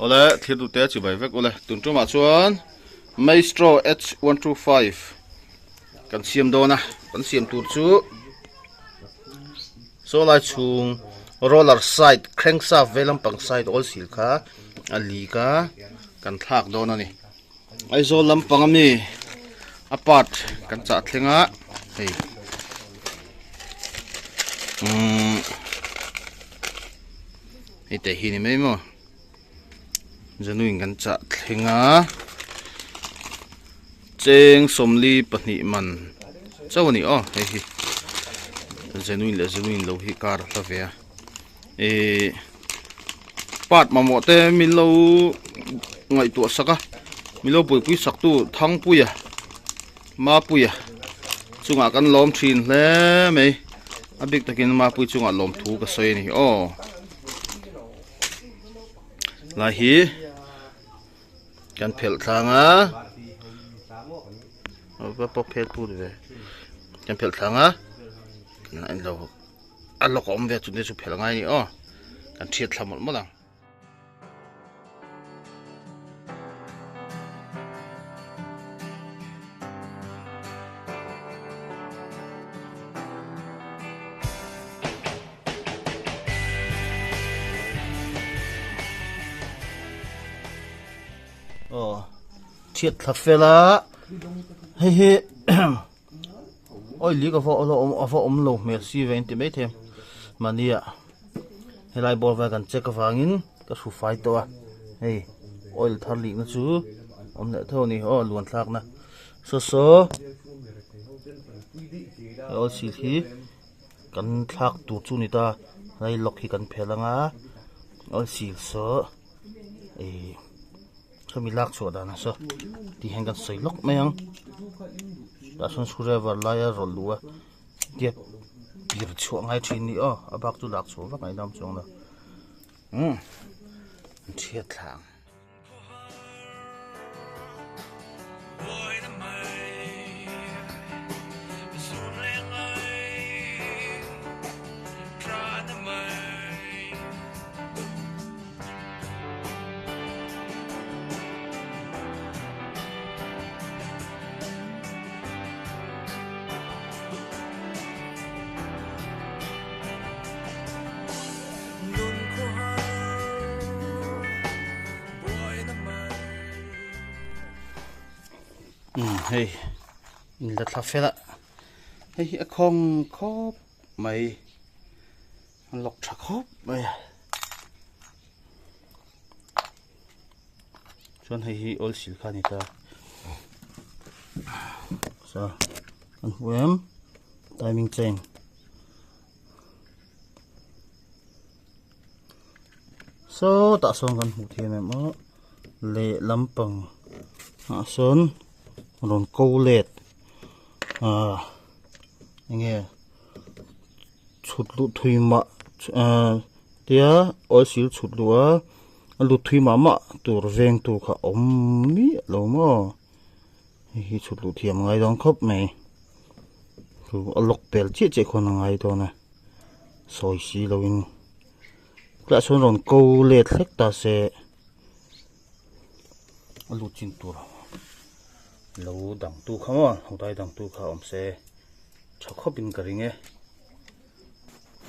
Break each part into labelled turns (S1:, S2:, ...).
S1: Awle thlir duhte chi bai vek ule tun tumah chuan Maestro H125 kan siam dawn a kan siam tur chu saw lai chhung roller side crankshaft vei lampang side oil seal kha a leak a kan thlak dawn a ni Aizawl lampang ami a part kan chah thleng a hei umm hei te hi ni mai maw Januin kan chah thleng a cheng 22 man chauh a ni aw hei hi Januin leh Januin lo hi kar a hla ve a Ihh part mamawh te min lo ngaihtuah sak a min lo buaipui sak tu Thangpuia Mapuia chungah kan lawm thin hle mai a bik takin Mapuii chungah lawm thu ka sawi a ni aw lai hi kan phelh thlang a va pawp phel put ve kan phelh thlang a kan en lo. A lawk a awm ve chu chu phelh ngai a ni aw kan thiat thla mawlh mawlh ang. Aw thiat thla fel a hei hi. Oi lik a va a va awm lo hmel si ve inti maithei a mahnia helai bawr vel kan check avangin ka hru fai tawh a hei oil thar lihna chu awm leh tho a ni aw luan thlakna saw saw he oil seal hi kan thlak tur chu a ni ta helai lock hi kan phelh anga oil seal saw ih. Hemi lak chhuah dan a saw tih hian kan sawi lawk mai ang tah sawn screwdriver laia rawlh luh a gap pir chhuah ngai thin ni aw a bak chu lak chhuah vak ngaih dam chuang lo umm an chhiat thla ang. Hei in la thla fel a hei hi a khawng khawp mai a lawk tha khawp mai a. Chuan hei hi oil sil kha a ni ta sa kan hmu em timing chain sawtah sawn kan hmuh theih em em a leh lampang ah sawn rawn ko let ah enge chhut luh thui mah ah tia oil sil chhut luh a a lut thui mah mah tur veng tur kha a awm miah lo maw hei hi chhut luh thiam a ngai dawn khawp mai chu a lock pel chiah chiah khawn a ngai dawn a sawi si lo in tlaiah sawn rawn ko let hlek ta se a lut chin tur lo dang tu kha maw ho dai dang tu kha awm se tha khawp in ka ring e.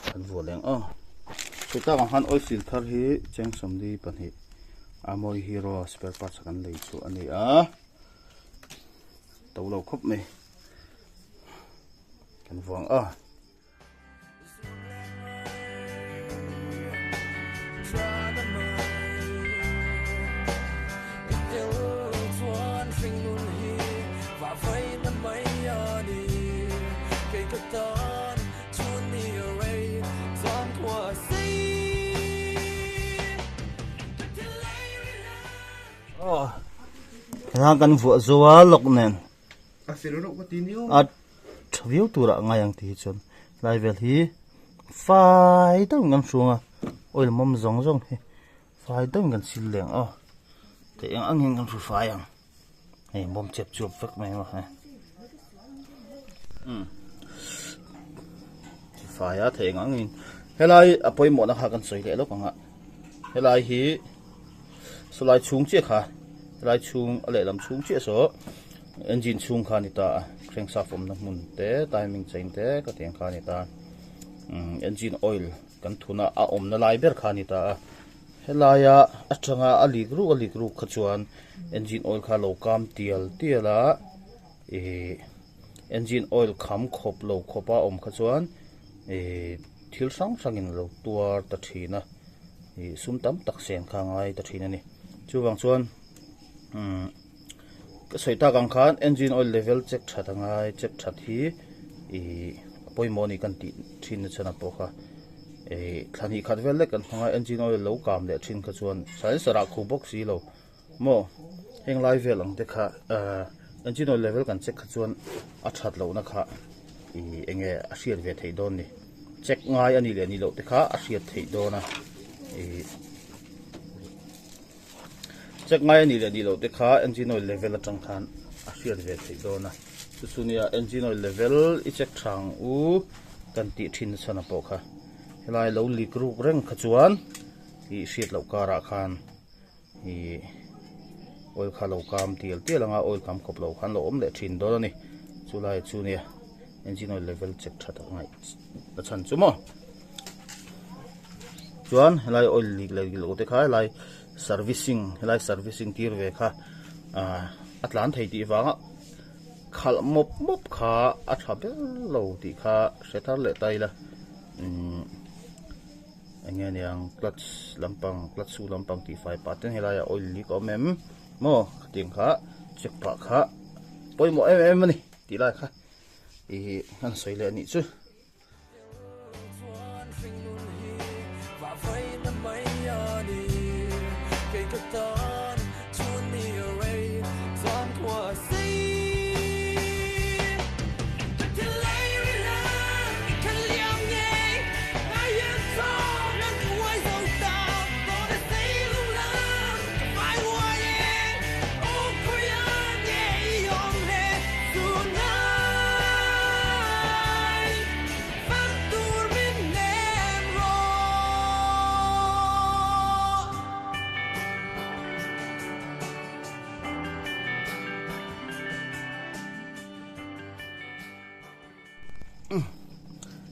S1: Kan vuah leng aw. Chutah ang khan oil seal thar hi cheng 42 Amoy Hero spare parts a kan lei chu a ni a. To lo khawp mai. Kan vuang a. Heng kan vuah zo a lawk nen a tha viau turah a ngai ang tih hi chuan lai vel hi fai deuhin kan hruang a oil mawm zawng zawng hi fai deuhin kan sil leng aw teh eng ang hian kan hru fai ang. Hei bawm chep chuap vek mai maw hei umm fai a theih ang angin helai a pawimawhna kha kan sawi leh lawk ang a helai hi Sawlai chhung chiah kha helai chhung a lehlam chhung chiah saw engine chhung kha a ni ta a crankshaft awmna hmun te timing chain te ka tih ang kha a ni ta umm engine oil kan thuna a awmna lai ber kha a ni ta a helaia atanga a lik ruk a lik ruk kha chuan engine oil kha a lo kam tial tial a ihh engine oil kham khawp lo khawpa a awm kha chuan ihh thil hrang hrangin a lo tuar ta thin a ih sum tam tak sen kha a ngai ta thin a ni chuvang chuan umm ka sawi tak ang khan engine oil level check that a ngai check that hi ih a pawimawh a ni kan tih thin na chhan ah pawh kha ih thla hnih khat vel lek kan hmang a engine oil lo kam leh thin kha chuan silencer ah khuh bawk si lo. Maw heng lai vel ang te kha ahh engine oil level kan check kha chuan a that lohna kha ih eng nge a hriat ve theih dawn ni check ngai a nih leh nih loh te kha a hriat theih dawn a ih check ngai a nih leh nih loh te kha engine oil level atang khan a hriat ve theih dawn a chu chu nia engine oil level i check tha ang u kan tih thin na chhan ah pawh kha helai lo lik ruk reng kha chuan ih hriat loh karah khan. Ih oil kha lo kam tial tial anga oil kam khawp lo khan lo awm leh thin dawn a ni chu lai chu nia engine oil level check that a ngaih a chhan chu maw chuan helai oil lik leh lik loh te kha helai servicing helai servicing tir ve kha ah a tlan thei tih vanga khalh mawp mawp kha a tha ber lo tih kha hre thar leh ta ila umm. Eng nge niang clutch lampang clutch su lampang tih fai pah ten helaiah oil leak a awm em maw khatiang kha check pah kha pawimawh em em a ni tih lai kha ih an sawi leh a nih chu.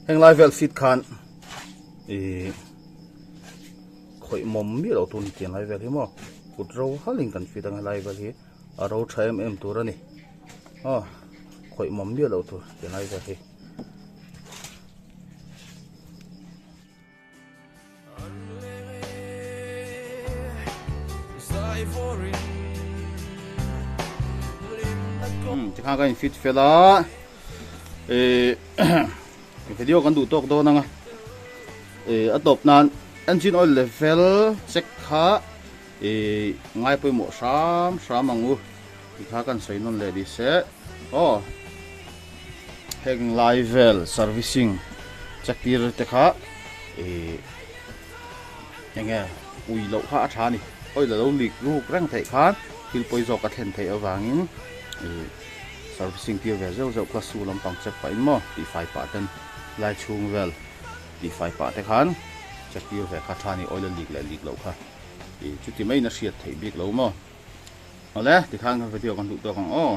S1: Heng lai vel fit khan ih khawih mawm miah loh tur ni tiang lai vel hi maw kut ro halin kan fit ang helai vel hi a ro tha em em tur a ni aw khawih mawm miah loh tur tiang lai vel hi. Tikhan ka in fit fel a eh video kan duh tawk dawn anga eh a tawp nan engine oil level check kha eh ngai pawimawh hram hram ang u tikha kan sawi nawn leh ni se aw. Heng lai vel servicing check tir te kha ih enge ui loh kha a tha a ni oil alo leak ruk reng theih khan thil pawi zawk a thlen theih avangin ih servicing tir ve zeuh zeuh kha su lampang check pah in maw tih fai pah ten lai chhung vel tih fai pah te khan check tir ve kha a tha a ni oil a leak leh leak loh kha ih chuti maiin a hriat theih bik lo maw awle tikhan video kan duh tawk ang aw.